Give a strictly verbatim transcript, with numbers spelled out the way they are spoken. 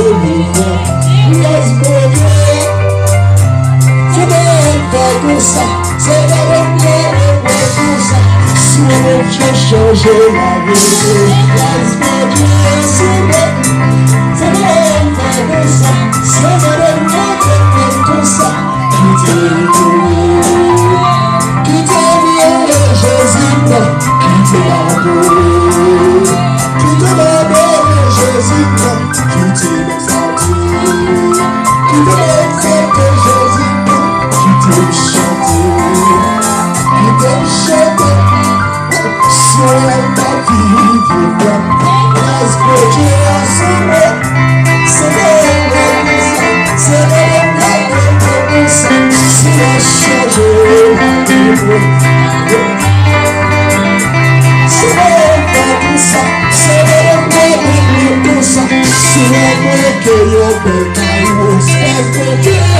Gras Bondye, se pa fè konsa, se pa fè konsa. Si Bondye chanje lavi, gras Bondye, se pa fè konsa, se pa fè konsa. Kite m, kite m, Jezi, kite m, kite m, Jezi, kite m. Kite m egzalte Jezi, kite m chante, kite m chante. Sou lavi m ap viv, gras Bondye a sou mwen. Se mwen ki sa, se mwen ki sa. Si w chanje lavi mwen. Se mwen ki sa, se mwen ki sa. Si w mwen ke yon bèl kay, respè Bondye.